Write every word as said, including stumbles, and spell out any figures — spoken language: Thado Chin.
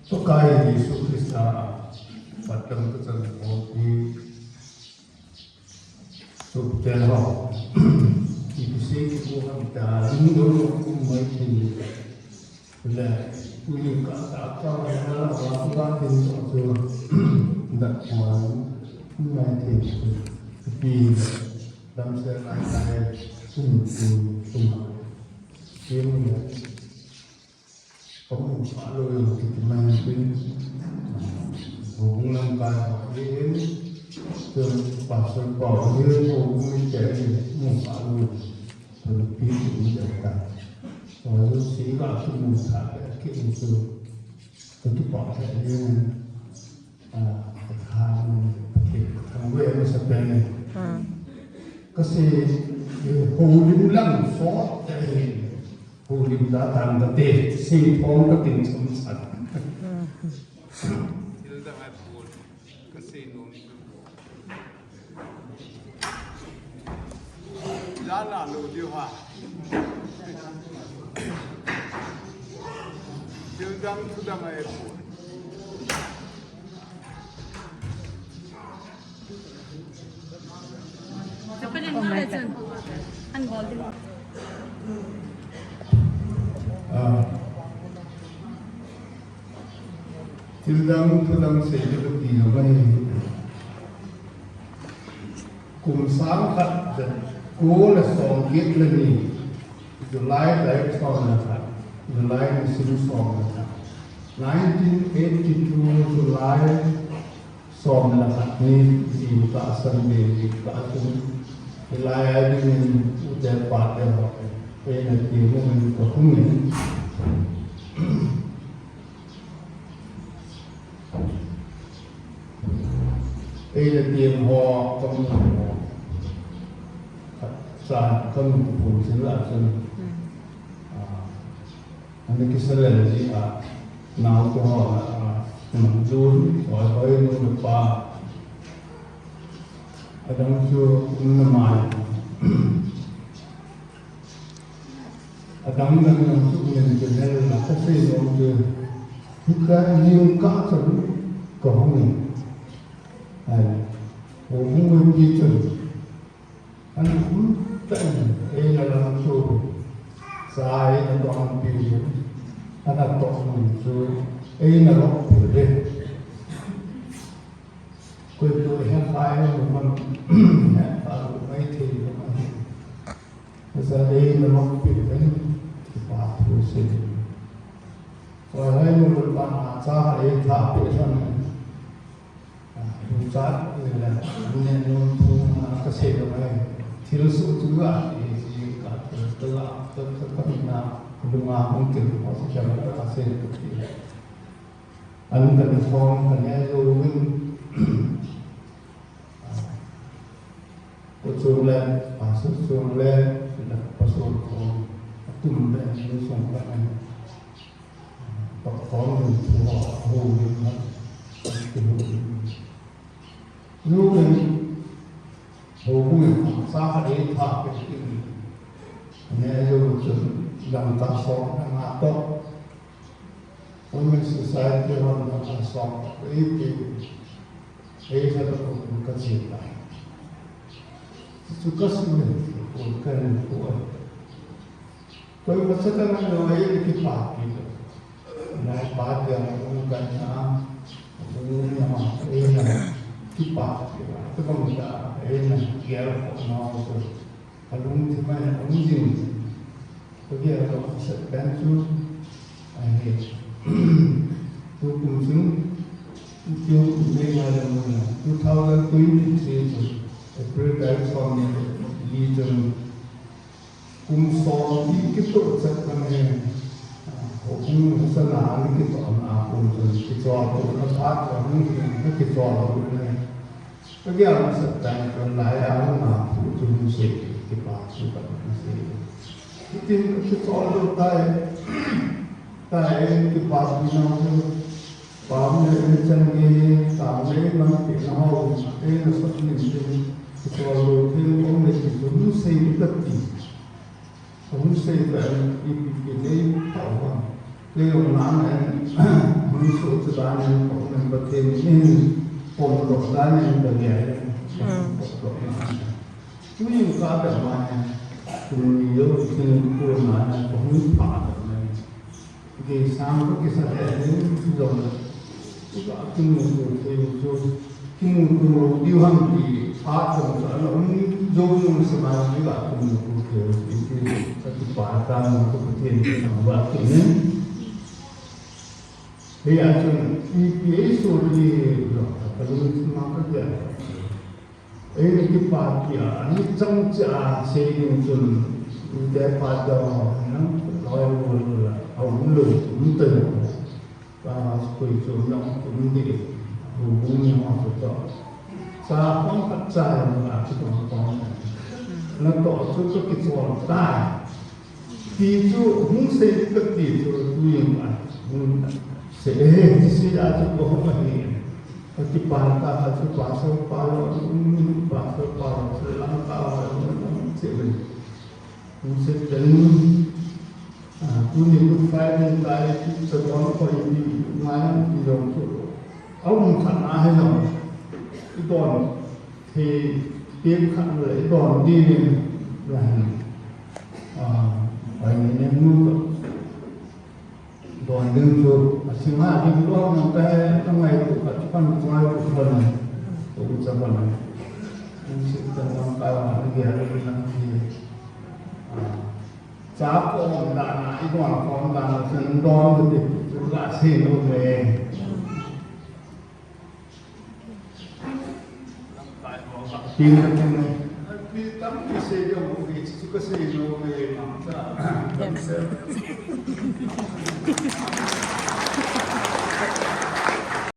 Pakai Jesu Krista, patlam ka chan ko ti, tu te ho. Ki ki se ki ko ham ta, ling do ko mai ti. Le, uli ka ta ka la la wa ko ba tin ko tu. Da ko mai ti. Pi, dam se lai lai, sun tu, sun. Ki mu ya. Kamu sa lo yung kiti man pin. Hong lang ka yin. Tum pasal pa yin hong mi te yin mu sa lo. Tum pi tum ja ta. Wa lo si la tum mu sa le ki mu su. Tum pa ta yin. Ah, Pathen, Pathen, Pathen, we masa pen. Hmm. Kasi, eh, holim lang, so, eh, holim da tang da te, sing phong ka ting chum chan. Hmm. Hilda hai pul, kasi nung. Jana lo diu ha. Thil dang thu dang a e poi. An bol ding. Ah. Thil dang thu dang sei le ti lo mai. Kum sang khat ja ko le som get le ni. July tarik som le khat. July nisim som le khat. Nineteen eighty-two July som le khat ni jing tahsan Sunday ni tahsan. Hilai a dingin u te pa te ho. Eina ti mo min ko hung in. Eina tiem ho, kamu ho. Sa, kamu pu sin la sin. Hmm. Ah, ani kisalen ji a, nau ko ho la, ah, nau jun, hoi hoi nu pa. Adang chu, um na mai. Adang dang jong chu ngen chu nel la ka sei jong chu. Hika hing ka chu ka hung in. Ai, o hung in ki chu. An hung ta in, ei la lam chu. Sa ei na to an pi chu. An a to hung chu. Ei na lok pi le. Koi koi hen pai hung man. Hen pai hung mai thei hung man. Sa ei na lok pi le. Kipa thu sei. Oi, hai nu le pa na cha hai tha pe san. Ah, nu cha ni le, nu ne nu thu na ka sei lo mai. Thil su tu ga, e, e, ka, ka, ka la, ka, ka, ka na, lu nga hung kin, o si cha ka sei tu ti. An ka na song, ka ne lo win. Ko chung le, pastor chung le, na pastor ko, atum le, ni song ka ne. Pakhom ni thu ho, ho ni ma. Lu ni, ho ni, sa ka ni tha pe ki ni. Ne yo chu, dang ta song na to. Women Society hon na ka song, ei ti, ei sa to ko ka chi ta. Chu ka su ne, ko ka ni ko. Koi ka sa ka na lo, ei ki pa ki. Na pa ki a ko ka na, ko ni ma, ei na ki pa ki. Ka ba mu ta, ei na ki a ko na ko. Alung ti mai, alung jing. Pagi a to set pen chu, ahi. Tu kum chu, tu me ma le mo na. Two thousand twenty-three chu, April tarik som ni li chu, kum som ni ki to set pen he. Ho kum sa na ni ki to na kum chu, ki to na pa to ni ki to na. Ka gel masat tah in, kon lai a hung a, thu chu hung sei, kipa thu khat hung sei. Hitin ka kichol lou tai, tai kipa thu na chu, pam le chan ge, tam le man pe na ho, e na sot nin tin, kichol lou thei, hung le ki thu hung sei ka ti. Hung sei ka, i, i, i, nei, pa, pa. Kei jong nang en, hung so Pathen in pom doh dan in ka ngai. Pom doh dan. Tuin ka ta ma ne. Tuni yo tin ko na na ko hun pa da na. Ke sang ko ke sa le ni jong. Ka tuni ko te jo. Kimuto diu ham ti phat jong sa na um jo jong sa ma ni ba kimuto ke ti ti sa ti pa ta na ko Pathen ti na ba ti ne. Hei a chun ipi ei so ti lo ka lu ti ma ka dia. Ei ni ki pa ti a ni chang cha sei ding chun te pa da na loi lo la a um lo um te lo. Ka sukui chu nang kum di, bu bu ni ma su to. Sa khong khat sa ya ma chu khong khong. Na to chu chu ki chon ta. Ti chu hung sei ka ti chu tu yin ma. Hung sei, eh, ti sei a chu ko hung ma ni. Ka ti pa ta ka chu pa so pa lo, pa so pa lo, so lang ka wa lo, se le. Hung sei ten. Ah, tuni Good Friday tai, chu sa don ko i ni ngai ni dong chu. Au mun khat na he no. I don he, pe khat le i don di ni la. Ah, ai ni ni mu to. Don ding chu a sing ha ding lo no ka he, ka ngai tu ka chu kan ngai tu ko na. Tu cha ko na. Hung sei ten lang ka wa ni ge ni na ni. Ah. Cha ko om dan a, i don ko om dan a, sin don ko ti, chu ka sei lou ve. Tin ka tin ne. Pi tam ki sei lou ve, chu ka sei lou ve, ma cha.